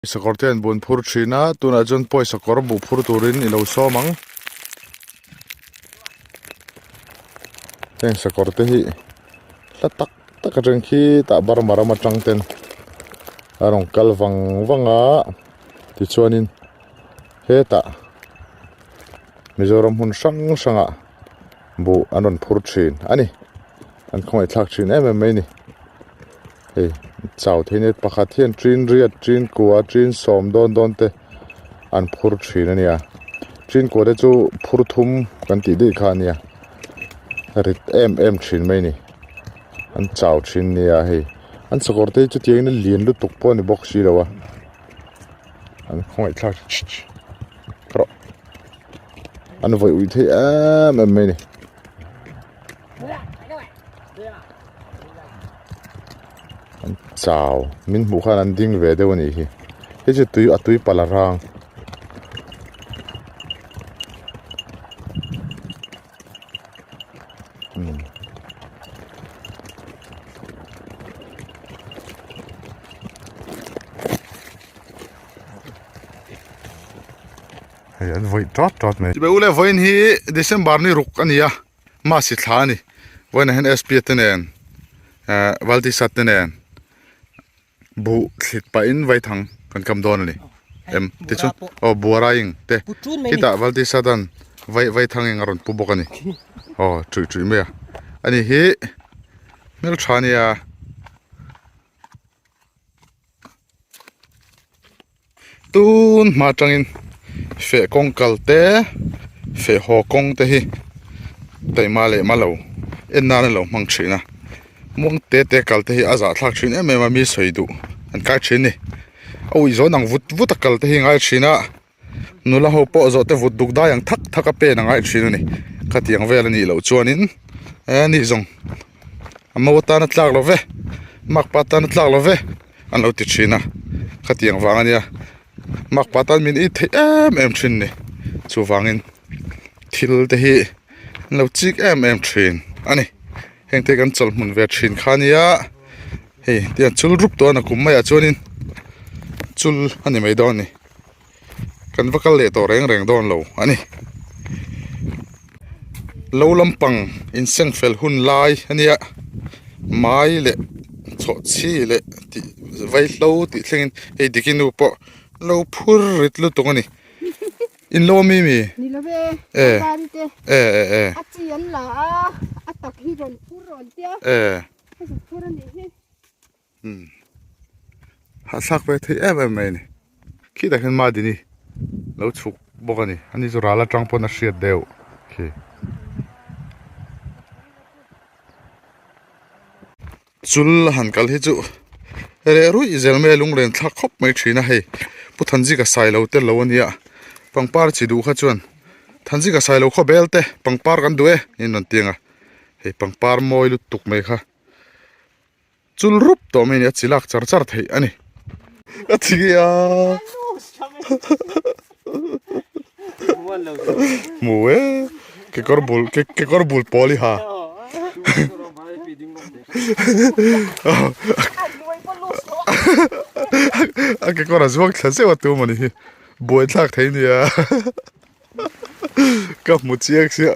Sakawr te an bun phur thin a, tunah chuan pawi sakawr buh phur turin i lo sawm ang. Heng sakawr te hi hla tak tak atang khi tah Burma ram atang ten a rawn kal vang vang a, tichuanin hetah Mizoram hmun hrang hrangah buh an rawn phur thin a ni. An khawngaih thlak thin em em mai a ni. Hei chau thei nia pakhat hian tin riat tin kua tin sawm dawn dawn te an phur thin a nia tin kua te chu phur thum kan tih daih kha a nia rit em em thin mai a ni an chau thin nia hei an sakawr te hi chutiang in a lian lutuk pawh a ni bawk si lo a an khawngaih thlak rawh an vawih ui thei em em mai a ni. An chau min hmuh khan an ding ve deuh a nih hi hei chu tui a tui palh a rang. Hei an vawih tat tat mai. Chibai ule vawiin hi December ni ruk a ni a. Masi thla a ni vawiinah hian sp te nen ehh valtisa te nen buh thlit pahin vaithang kan kam dawn a ni em tichuan aw buara ing te khitah valtisa tan vai vaithang eng a rawn pu bawk a ni aw chuih chuih mai a ani hi hmeltha a nia. Tun hma atangin feh kawng kal te feh haw kawng te hi taima leh ma lo en nan a lo hmang thin a muang te te kal te hi a zahthlak thin em em a mi sawi duh an kai thin a ni a uih zawn ang vut vut a kal te hi a ngai thin a nula ho pawh zawh te vut duk dai ang thak thak a pen a ngai thin a ni khatiang vel a nih loh chuanin e ni zawng a mo atan a tlak lo ve makpa atan a tlak lo ve. An lo ti thin a, khatiang vang a nia makpa tan min it theih em em thin ni, chuvangin thil te hi an lo chik em em thin a ni, heng te kan chawlh hmun ve thin kha ania hei tiang chul rup tawh a na kum maiah chuanin chul a ni mai dawn a ni, kan va kal leh tawh reng reng dawn lo a ni, lo lampang inseng fel hun lai a nia mai leh chhawhchhi leh tih vaihlo tih thlengin hei diki nu pawh lo phur rit lutuk a ni in lo ami mi ni lo ve e e e e a chi an la a a tak hi rawn phur rawn tia e a zuk phur a nih hi. Hahthlak ve thei em em mai a ni. Khitah khian Madini lo chhuk bawk a ni. Ani chu ral atang pawn a hriat deuh khi. Chul a han kal hi chu reh ruih zel mai a lunglen thlak khawp mai thin a hei. Pu Thanzika Sailo te lo a nia. Pangpar chi duh kha chuan Thanzika Sailo khaw bel te pangpar kan duh e in rawn ti ang a. Hei pangpar mawi lutuk mai kha. Chul rup tawh mai a ni a chi lak char char theih a ni. A thi a. Hmu e. Kekawr bul kekawr bul pawl i ha. A kekawr a zuang thla zeuh a tum a ni hi. Buaithlak thei nia. Ka hmu chiang sia.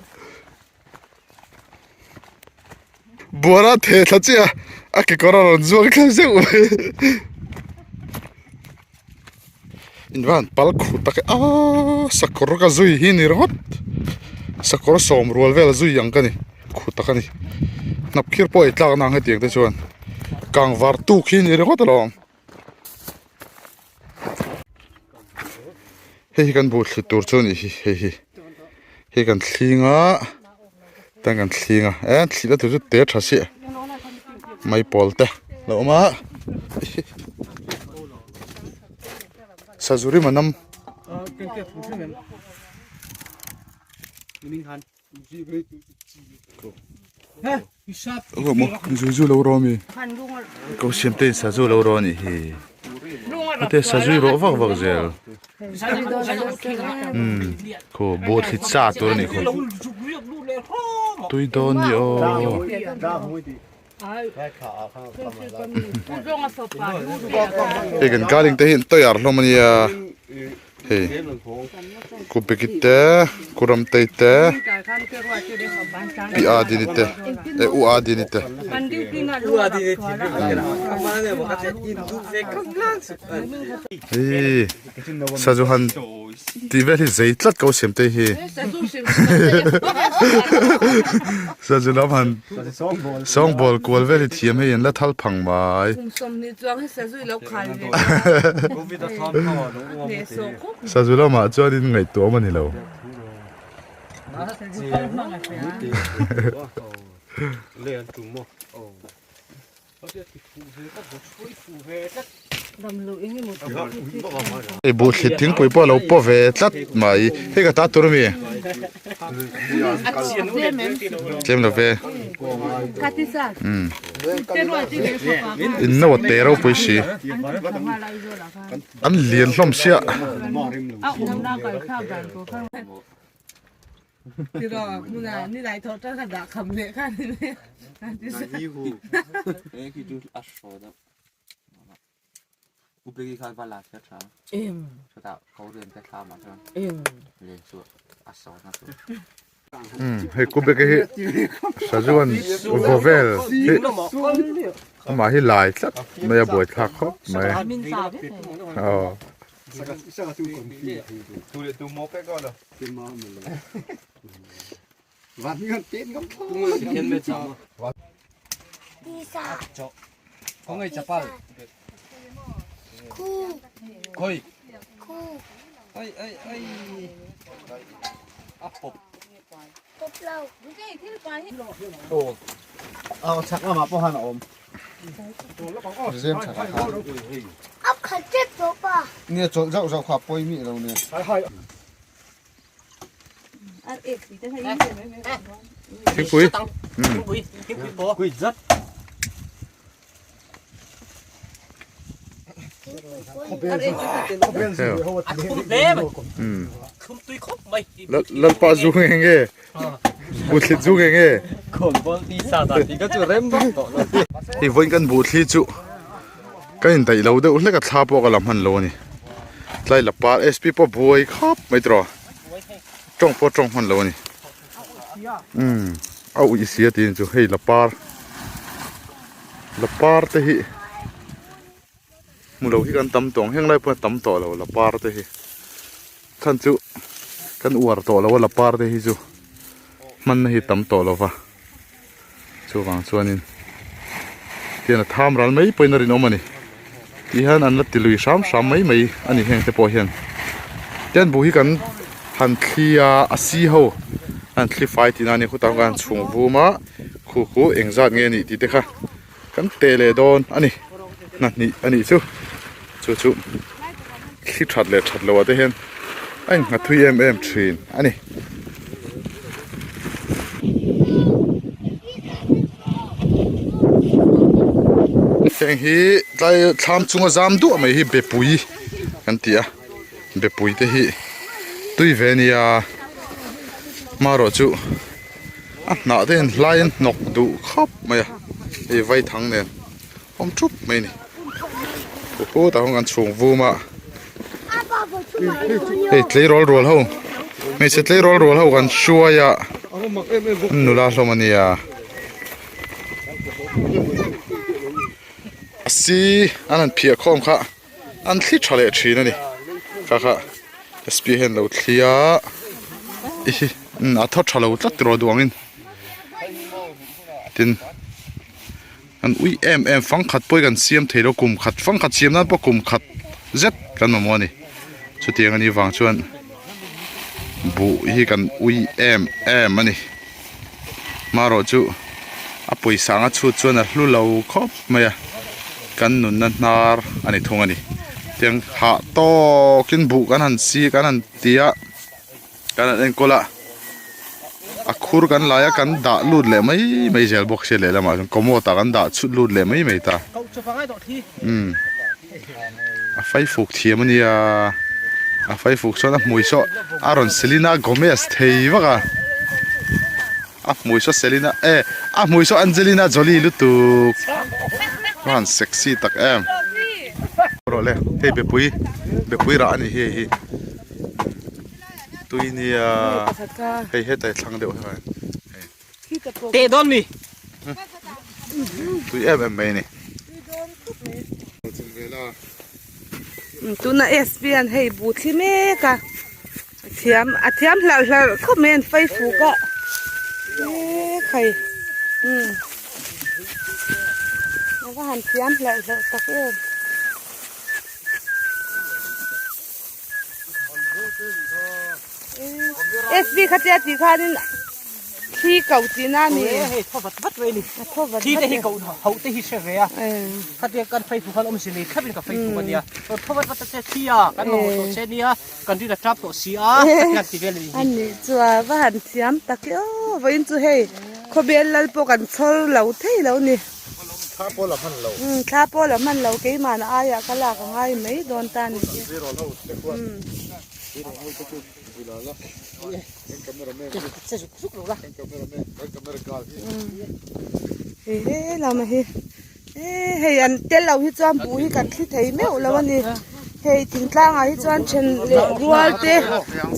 Buara theh thla chiah a a kekawr a rawn zuang thla zeuh mai in van pal khuh tak e aaa sakawr ka zui hi ni ringawt sakawr sawm rual vel zui ang ka ni khuh tak a ni hnap khir pawh ei tlak nang hetiang te chuan kang var tuk hi ni ringawt alawm hei hi kan buh thli tur chu a nih hi hei hi hei kan thling a tan kan thling a e thli na tur chu te tha si mai pawl te lo awm a sazuri manam Zuzu lo rawh ami ko siam te in sazu lo rawh anih hi hete sazu hi rawh vak vak zel umm khaw boat hi cha tur anih khaw tui dawn ni aw. Hei kan garden te hi an tawih ar hlawm a nia hei kupeki te kuramtei te pi adini te eh u adini te. Hei sazu han tih vel hi zei tlat ko siam te hi sazu lam han sawngbawl kual vel hi thiam hei an la thal phang mai sazu lamah chuanin ngaihtuah awm a ni lo. Hei buhthlit thingpui pawh a lo paw ve tlat mai hei ka ta tur ami tlem lo ve umm in no a te ropui si an lian hlawm sia. Hei Kubeka hi sazuan vaw vel hi amah hi lai tlat mai a buaithlak khawp mai aw. Thingpui Lalpa zu nge nge Buhthlit zu nge nge Hei vawiin kan buhthli chu Ka indaih lo deuh hlek a thla pawh ka la hman lo a ni. Tlai la par SP pawh buai khawp mai tawh a, tawng pawh tawng hman lo a ni. Umm a uih sia tiin chu hei la par la par te hi hmu lo hi kan tam tawh ang heng lai pawh tam tawh lo la par te hi chhan chu kan uar tawh lo a la par te hi chu hmanna hi tam tawh lo va. Chuvang chuanin tian a tham ral mai pawhin a rinawm a ni tih hian an la ti lui hram hram mai mai a ni heng te pawh hian tian buh hi kan han thli a a si ho an thli fai tihna a ni khutah khan chhung vum a khu khu engzat nge a nih tih te kha kan teh leh dawn a ni hnahnih a nih chu chu chu thli that leh that loh ah te hian a innghat thui em em thin a ni. Heng hi tlai thlam chunga zam duah mai hi bepui kan ti a bepui te hi tui ve a nia marawh chu a hnah te hian hlai an hnawk duh khawp mai a hei vaithang nen awm thup mai a ni khutah khawn kan chhung vum a hei tleirawl rual ho hmeichhe tleirawl rual ho kan hruai a an nula hlawm a nia a si an han phiah khawm kha an thli tha leh thin a ni kha kha sp hian lo thli a a thaw tha lo tlat tiraw duangin tin. Kan ui em em fang khat pawh hi kan siam thei lo kum khat fang khat siam nan pawh kum khat zet kan mamawh a ni chutiang anih vang chuan buh hi kan ui em em a ni marawh chu a pawisa anga chhut chuan a hlu lo khawp mai a kan nunna hnar a ni thung a ni tiang hah tawkin buh kan han si kan han ti a. Kan han enkawl a, a khur kan lai a kan dah lut leh mai mai zel bawk sia lehlamah chuan commode ah kan dah chhut lut leh mai mai ta. Umm a faifuk thiam a nia, a faifuk chuan a hmui saw a rawn Selena Gomez thei vak a. A hmui saw Selena e a hmui saw Angelina Jolie lutuk a han sexy tak em. Rawh le hei bepui bepui rah a nih hi hei hi tui nia hei hetah thlang deuh hian hei. Teh dawn mi. Tui em em mai a ni. Tuna SP an hei bu thli mek a a thiam a thiam hlarh hlarh khawp mai an fai fuk a mek hei umm a va han thiam hlarh hlarh tak em. SP kha tia tih khanin thli ko tihna a ni. Hei thaw vat vat mai a ni. A thaw vat vat. Thli te hi ko hauh te hi hre ve a. Khatia kan fei fuk khan awmze nei thlap in ka fei fuk a nia. Thaw vat vat a che thli a, kan mamawh tawh che nia, kan rin a tap tawh si a, khatia an ti vel a ni hi. A nih chu a va han thiam tak e aw, vawiin chu hei khawbel lal pawh kan chhawr lo thei lo ni. Thla pawh la hman lo. Umm thla pawh la hman lo keimahna aiah ka lak a ngai mai dawn ta a ni hi. Hei he lam hi eh hei an tel lo hi chuan buh hi kan thli thei meuh lo a ni hei thingtlang ah hi chuan then leh rual te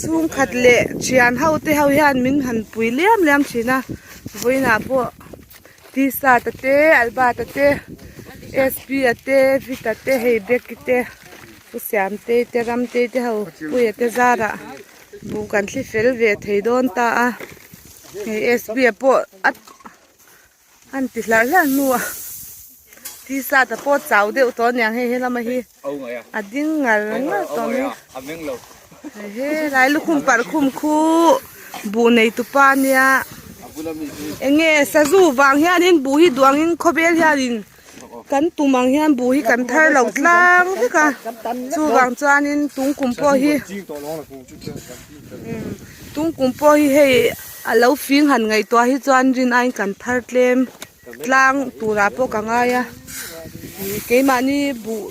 chhungkhat leh thian ho te ho hian min han pui liam liam thin a vawiinah pawh T-shirt a te Albert a te sp a te Vita te hei Becky te Pu Siamtei te Ramtei te ho Puia te zarah buh kan thli fel ve thei dawn ta a hei sp a pawh a an ti hlarh hlarh hnuah T-shirt a pawh chau deuh tawh aniang hei helama hi a ding ngar ngar tawh mai he helai lukhum parh khum khu buh nei tupa ania eng nge sazu vang hianin buh hi duangin khawvel hianin kan tum ang hian buh hi kan thar lo tlang vek a chuvang chuanin tungkum pawh hi tungkum pawh hi hei a lo fing han ngaihtuah hi chuan rin aiin kan thar tlem tlang turah pawh ka ngai a keimahni buh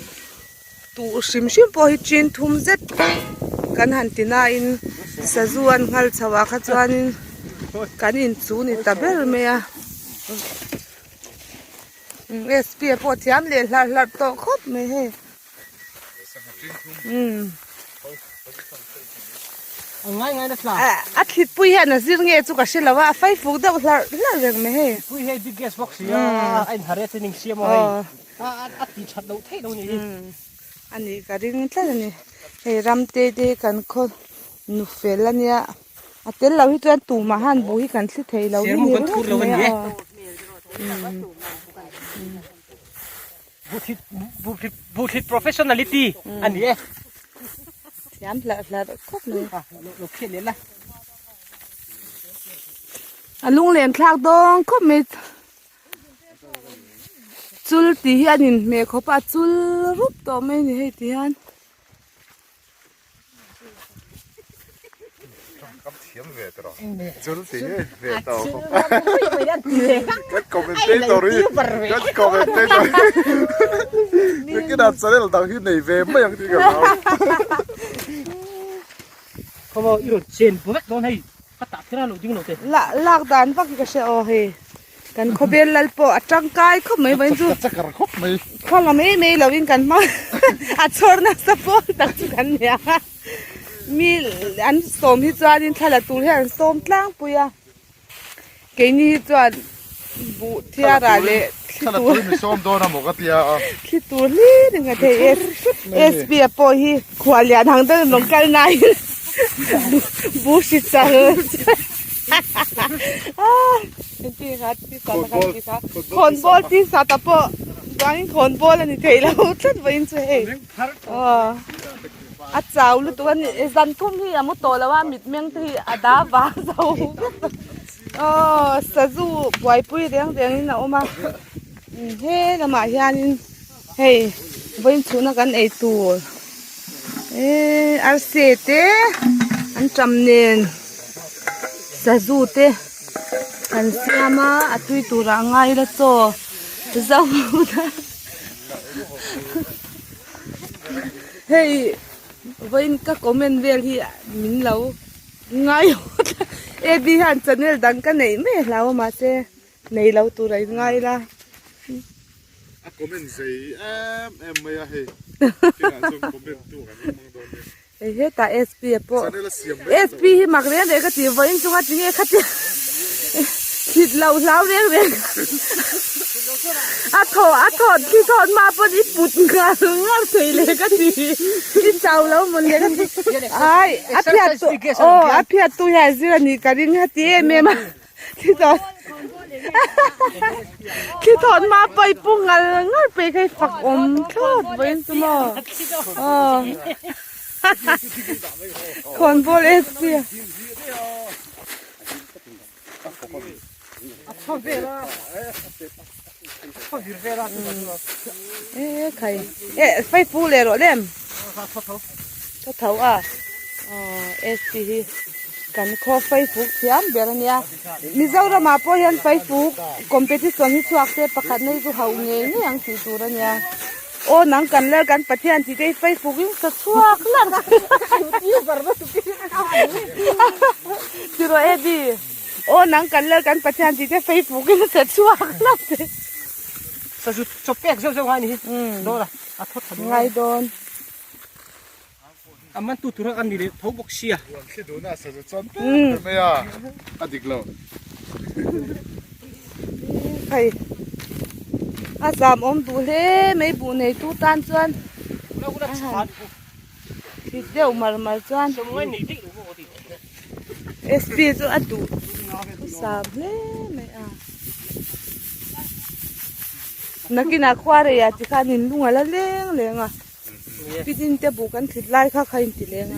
tuh hrim hrim pawh hi chin thum zet kan han ti nain sazu an nghal chho ah kha chuanin kan inchu ni ta ber mai a. SP a pawh thiam leh hlarh hlarh tawh khawp mai hei umm a thlitpui hian a zir nge chu ka hre lo a a fai fuk deuh hlarh hlarh reng mai hei a nih ka ring tlat a ni hei ram te te hi kan khaw nu fel a nia. A tel lo hi chuan tumah han buh hi kan thli thei lo hi ni ringawt mai a aw. Buhthlit professionality a ni e. Thiam hlarh hlarh khawp mai. Lo phiat leh la. A lunglen thlak dawng khawp mai. Chul tih hi an inhmeh khawp a, a chul rup tawh mai a ni hei ti hian. Kam thiam ve tawh chul ti hi ve tawh kan commentator hi kan commentator hi kinah channel dang hi nei ve mai ang tih ka hlau Khawmaw i rawn chen vek dawn hei ka tah kher a lo ding lo te la lak dan vak hi ka hre aw hei Kan khawvel lal pawh a tangkai khawp mai vawiin chu Ka chakar khawp mai. Thla mai mai lovin kan hmang a chhawr nasa pawl tak chu kan ni ang a. Mi an sawm hi chuanin thla la tur hian an sawm tlangpui a. Keini hi chuan buh thiara leh thli Thla la tur mi sawm dawn a maw ka tia a. Thli tur hlir in ka thei SP a pawh hi khuallian ang deuhin rawn kal nain buh hri char Khawnbawl ti sa ta pawh chuanin khawnbawl a ni thei lo tlat vawiin chu hei a chau lutuk a ni zan thum hi a mu tawh lo a mitmeng te hi a da vang zo vek aw sazu buaipui reng reng in a awm a he lamah hianin hei vawiin chhuna kan ei tur eee arse te an tam nen sazu te kan siam a a tui turah a ngai ila chaw zo hei vawiin ka comment vel hi min lo ngai. Abby hian channel dang ka neih mai a hlau a mahse nei lo tur a in ngai ila. A comment zei em em mai a hei kinah chuan comment tu kan awm mang dawn nia. Hei hetah SP a pawh SP hi mak reng reng ka ti vawiin chunga tinge khatia thlit loh hlau reng reng a thaw a thaw thli thawt hma pawn i put ngar ngar thei le ka ti i chau lo mawn le ka ti ai a phiat tu aw a phiat tu hian zir a nih ka ring hati em em a thli thawt thli thawt hma pawh i pu ngar ngar pei kha i fak awm thlawt vawiin chu maw aw khawnbawl SP a. E khai e fai pu leh rawh lem ka tho a aw SP hi kan khaw fai fuk thiam ber a nia Mizoram ah pawh hian fai fuk competition hi chhuak se pakhat na hi chu hauh ngei ngei ang tih tur a nia aw nang kan lal kan Pathian tih te hi fai fuk in sa chhuak lar ti rawh Abby. Aw nang kan lal kan Pathian tih te Facebook in a set chhuak hlauh te. Sazu chaw pek zeuh zeuh ngai ni hi. Dawn a, a thaw tha Ngai dawn. A man tu tur an ni leh tho bawk sia. Ruan thli dun a sazu chuan pek ber mai a, a dik lo. Hei a zam awm duh hle mai buh nei tu tan chuan a han thlit deuh mar mar chuan. SP chu a duh sam hle mai a nakinah khuareiah ti khan in lung a la leng leng a pitin te buh kan thlit lai kha kha in ti leng a.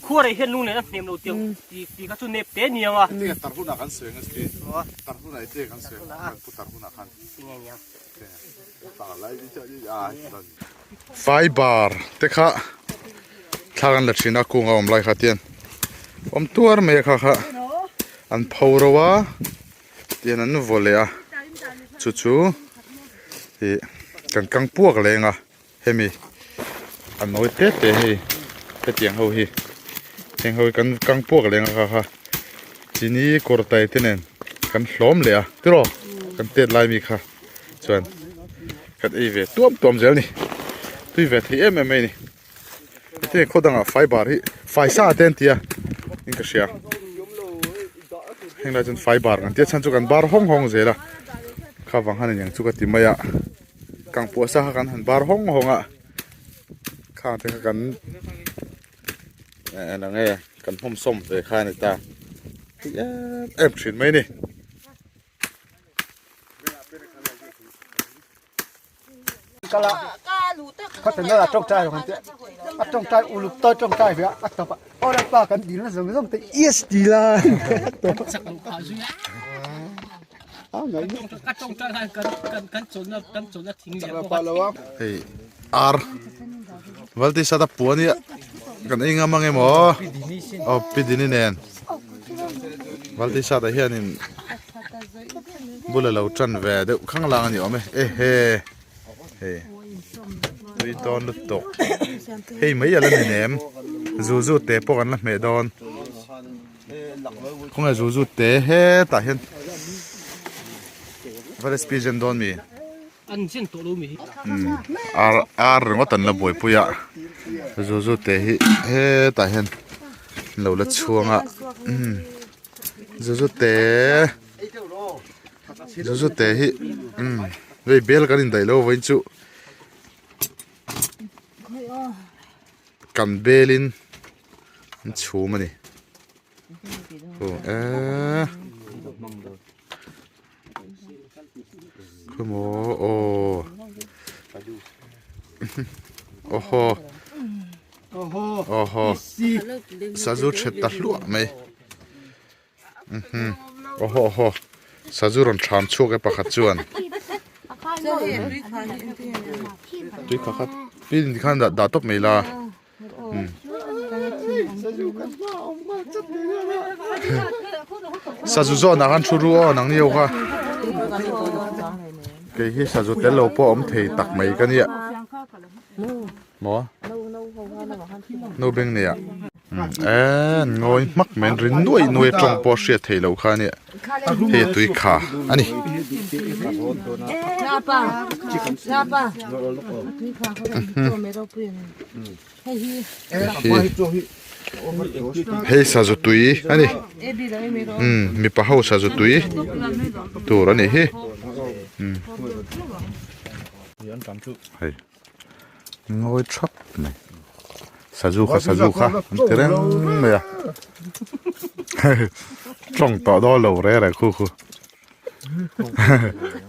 Khuarei hian lung nen a hnem lo tiang ti kha chu nep te aniang a. Tar hunah kan sawi ang SP tar hunah i te kan sawi ang kan pu tar hunah khan. Fiber te kha thla kan la thin a kung a awm lai kha tian awm tuar mai a kha kha an pho ro a tian an vaw leh a chu chu ih kan kang puak leng a hemi a nawi te te hei hetiang ho hi heng ho hi kan kang puak leng a kha kha chini kawr tai te nen kan hlawm leh a tiraw kan tet lai mi kha chuan kan ei ve tuam tuam zel ni tui ve thei em em mai ni hetiang khaw dangah fiber hi faisa te an ti a in ka hria heng lai chuan fiber kan tia chhan chu kan bar hawng hawng zel a kha vang han aniang chu ka ti mai a kang puah sa kha kan han bar hawng hawng a khang te kha kan eng nge kan hmawm sawm ve kha a ni ta tui em em thin mai a ni. Hei ar valti sata puan hi kan ei ngam ang emaw aw pidini nen valti sata hianin bul a lo tan ve deuh khang lang a ni awm e ehe hei tui dawn lutuk hei mai a la ni nem zu zu te pawh kan la hmeh dawn. Khawnge zu zu te hetah hian Valley Pigeon dawn mi an zen tawh lo mi hi ar ar ringawt an la buaipui a zu zu te hi hetah hian an lo la chhuang a zu zu te zu zu te hi hei bel kan indaih lo vawiin chu kan belin an chhum a ni aw eee khawmaw aw aw haw aw haw sazu thet ta hluah mai aw haw aw haw sazu rawn thlam chhuak e pakhat chuan tui kha kha pin khan dah tawp mai la. Sazu zawnah khan thu ru aw nang ni ho kha kei hi sazu tel lo pawh awm thei tak mai ka nia maw no beng nei ah. Eee an ngawi hmak mai an ri nuai nuai tawng pawh a hriat theih loh kha ania hei tui kha a ni. Hei sazu tui a ni umm mipa ho sazu tui tur a nih hi umm hei. Ngawi thap mai sazu kha sazu kha an ti reng mai a tawng tawh dawn lo reng reng khu khu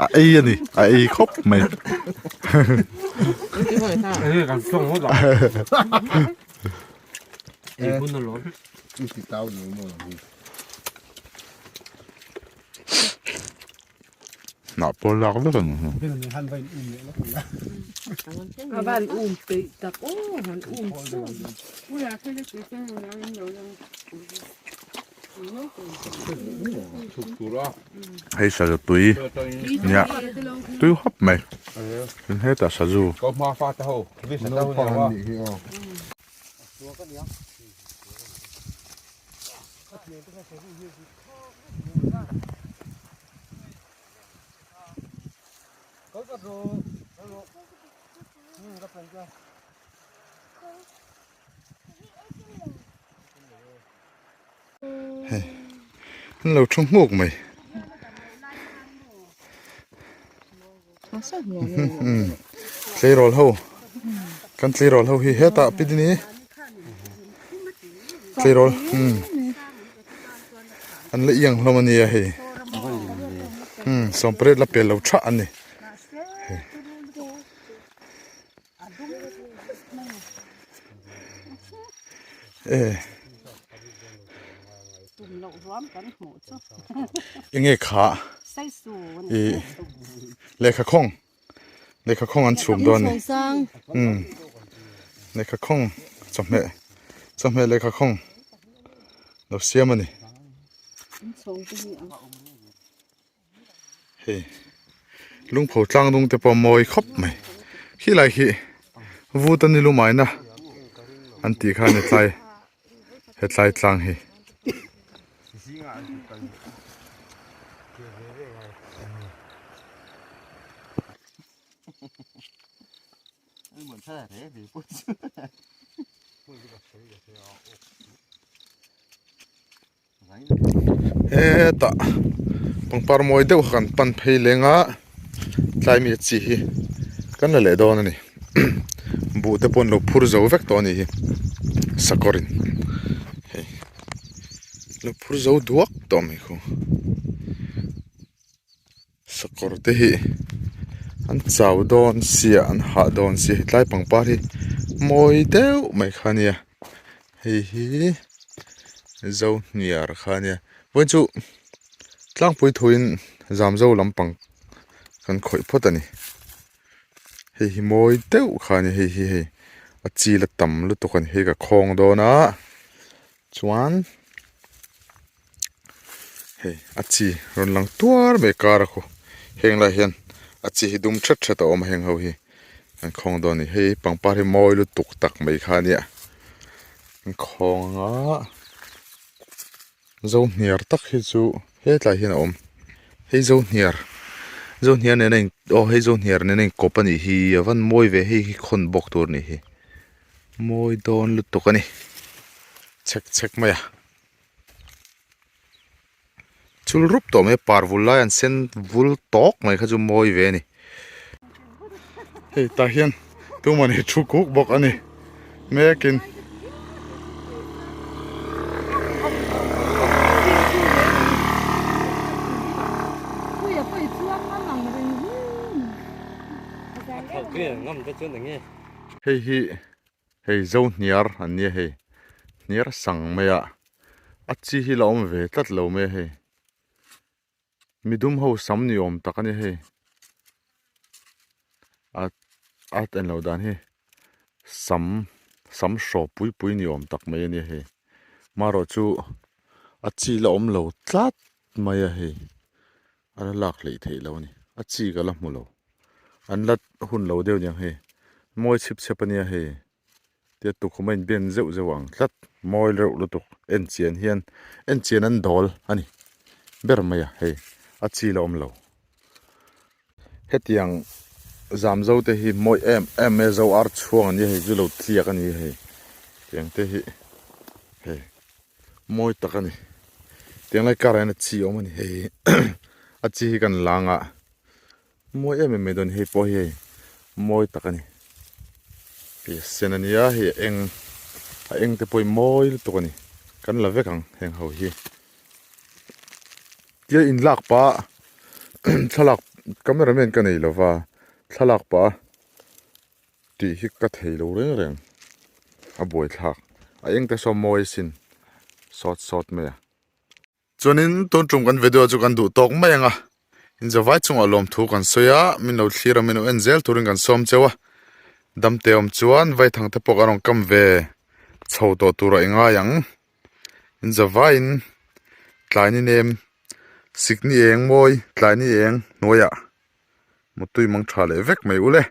a ei a ni a ei khawp mai Hnah pawl lak vek ang hu. A van um peih tak aw han um chu. Hei sazu tui nia tui hawp mai tin hetah sazu. Hei an lo thu hmuk mai tleirawl ho kan tleirawl ho hi hetah pidini tleirawl umm. An la iang hlawm a nia hei umm sawmpariat la pel lo thah a ni hei e enge kha ih lehkha khawng lehkha khawng an chhum dawn a ni umm lehkha khawng chawhmeh chawhmeh lehkha khawng lo siam a ni hei lungpho tlang dung te pawh a mawi khawp mai khilai khi vut a ni lumaina an tih khan hetlai hetlai tlang hi. Hetah pangpar mawi deuh kha kan pan phei leng a tlai mi chi hi kan la leh dawn a ni buh te pawh an lo phur zo vek tawh a nih hi sakawr in hei lo phur zo duak tawh mai khu. Sakawr te hi an chau dawn sia an hah dawn sia hetlai pangpar hi mawi deuh mai kha ania hei hi zohniar kha ania vawiin chu tlangpui thuin zamzo lampang kan khawih phawt a ni hei hi mawi deuh kha ania hei hi hei a chil a tam lutuk a ni hei ka khawng dawn a chuan. Hei a chi rawn lang tuar mai kar a khu heng lai hian a chi hi dum thet thet a awm a heng ho hi an khawng dawn a ni hei pangpar hi mawi lutuk tak mai kha a nia an khawng anga zohniar tak hi chu hetlai hian a awm hei zohniar zohniar nena in aw hei zohniar nena inkawp a nih hi a van mawi ve hei hi khawn bawk tur a nih hi mawi dawn lutuk a ni chhek chhek mai a. Chul rup tawh mai a par vul lai an sen vul tawk mai kha chu mawi ve a ni. Hei tah hian tuman hi thu kuk bawk a ni mekin. Hei hi Hei zo hniar an nia hei, hniar sang mai a, a chi hi la awm ve tlat lo mai a hei, midum ho sam ni awm tak a nia hei, a a en loh dan hi sam sam hraw pui pui ni awm tak mai a nia hei, marawh chu a chi la awm lo tlat mai a hei, a la lak hleih theih loh a ni a chi ka la hmu lo an la hun lo deuh niang hei mawi chhip chhep a nia hei. Tia tukhum a inben zeuh zeuh ang tlat mawi reuh lutuk en chian hian en chian an dawl a ni ber mai a hei a chi la awm lo. Hetiang zamzo te hi mawi em em mai a zo ar chhuang an nia hei chu lo tliak a ni hei tiang te hi hei mawi tak a ni tiang lai karah hian a chi a awm a ni hei a chi hi kan lang a. Mawi em em mai dawn hei pawh hi hei mawi tak a ni hei a sen a nia hei a eng a eng te pawh hi mawi lutuk a ni kan la vek ang heng ho hi tia in lak pah thlalak camera man ka nei lova thlalak pah tih hi ka thei lo reng reng a buaithlak a eng te saw mawi a sin sawt sawt mai a. Chuanin tun tum kan video chu kan duh tawk mai ang a, inzavai chungah lawmthu kan sawi a, min lo thlir a min lo en zel turin kan sawm cheu a, damte awm chuan vaithang te pawh kan rawn kam ve chho tawh turah i ngai ang, inzavaiin tlai ni nem sikni eng mawi tlai ni eng hnuaiah mutui mang tha leh vek mai ule.